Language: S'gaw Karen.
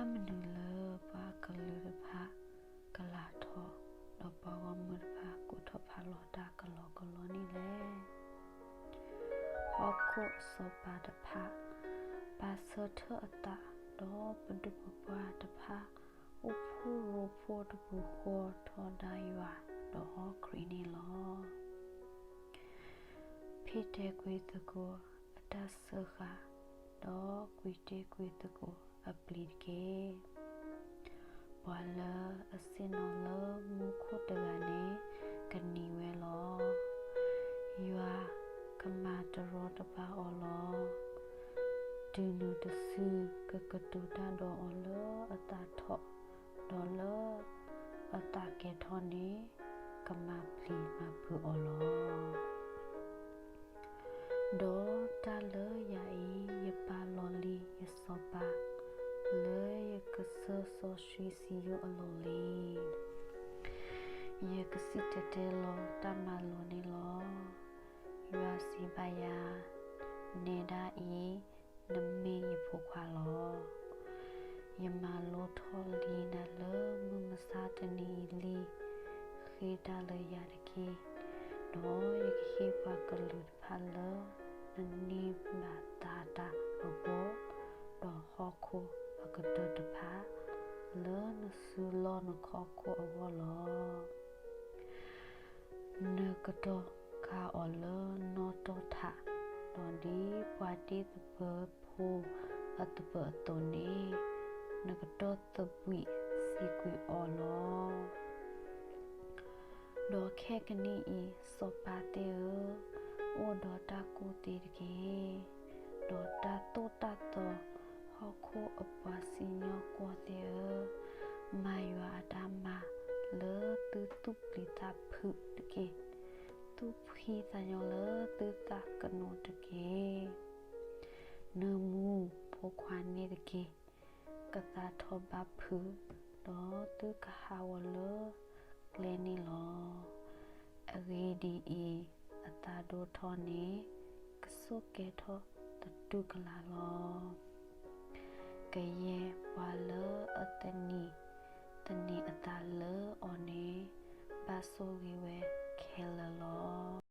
ဘၣ်မနုၤလၢပှၤကလုာ်တဖၣ်ကလၤထီၣ်, ဒီးပှၤဂီၢ်မုၢ်တဖၣ်ကိးထီၣ်ဖးလီၤတၢ်ကလီကလီန့ၣ်လဲၣ်. ဟီၣ်ခိၣ်အစီၤပၤတဖၣ် ပာ်ဆၢထၢၣ်အသး, ဒီးပဒုၣ်ပပှၢ်တဖၣ် အိၣ်ဖှိၣ်ရိဖှိၣ်တပူၤဃီထီဒါယွၤဒီးခရံာ်န့ၣ်လီၤ. ဖံးတဲာ်ကွံာ်သကိးအတၢ်စၢဃာ်, ဒီးကွံာ်တ့ၢ်ကွံာ်သကိးအပျံၤတက့ၢ်. ပှၤလၢအဆ့ၣ်နီၤလၢမူခိၣ်တဂၤန့ၣ် ကနံၤဝဲလီၤ. ယွၤကမၤတရီတပါအီၤလီၤ. တုၤနုၤတစုကကတိၤတၢ်ဒီးအီၤလၢအသးထီၣ်, ဒီးလၢအသးကဲၤထီၣ်န့ၣ် ကမၤပျံၤမၤဖုးအီၤလီၤ. ဒီးတၢ်လၢယၤအံၤ ယပာ်လီၤလံယစီၤပၤ လၢယကစၢၢ်စီဆှံစံယိၣ်အလိၤလံ. ယကစံၣ်တဲၤတဲလီၤတၢ်မၤလိာ်န့ၣ်လီၤ. ယွၤစံးဘၣ်ယၤ, နဲဒၣ်အံၤ နမ့ၢ်ယဖိခွါလီၤ. ယမၤလိထီၣ်လံနၤလၢမုၢ်မဆါတနံၤအံၤလံ. ဃ့တၢ်လၢယၤတက့ၢ်. ဒီးယကဟ့ၣ်ပှၤကလုာ်တဖၣ်လၢနန့ၢ်ဘၣ်သါတၢ်အဂီၢ်, ဒီးဟီၣ်ခိၣ်အကတၢၢ်တဖၣ် လၢနစုလီၢ်နခီၣ်ခိၣ်အဂီၢ်လီၤ. နကတီၢ်ခးအီၤလၢနီၣ်တီၢ်ထး, ဒီးဒ်ပှၤတ့သပၢၤဖိအသပၢၤအသိးန့ၣ်, နကတီၢ်သဘှံးစံးကွံာ်အီၤလီၤ. ဒီးခဲကနံၣ်အံၤ စီၤပၤသ့ၣ်ဧၢ, အိၣ်ဒီးတၢ်ကူၣ်သ့တက့ၢ်. ဒီးတၢ်သိၣ်တၢ်သီ ဟီၣ်ခိၣ်အပှၤစံၣ်ညီၣ်ကွီၢ်သ့ၣ်ဧၢ, မၤယွၤအတၢ်မၤလၢသုသူၣ်ပျံၤသးဖုးတက့ၢ်. သူၣ်ဖှံသးညီလၢသုသးကနိးတက့ၢ်. နၢမူဖိခွါန့ၣ်တက့ၢ်. ကသးထီၣ်ဘၣ်ဖုး, ဒီးသုကဟးဂီၤလၢကျဲန့ၣ်လီၤ. အဂ့ၢ်ဒ်အံၤ, အသးဒိၣ်ထီၣ်န့ၣ် ကဆိၣ်ကဲၤထီၣ်သတူၢ်ကလာ်လီၤ. ကယဲၢ်ပှၤလၢအသန့ၤသန့ၤအသးလၢအီၤန့ၣ် ဘၣ်ဆိၣ်ဂ့ၤဝဲခဲလၢာ်လီၤ.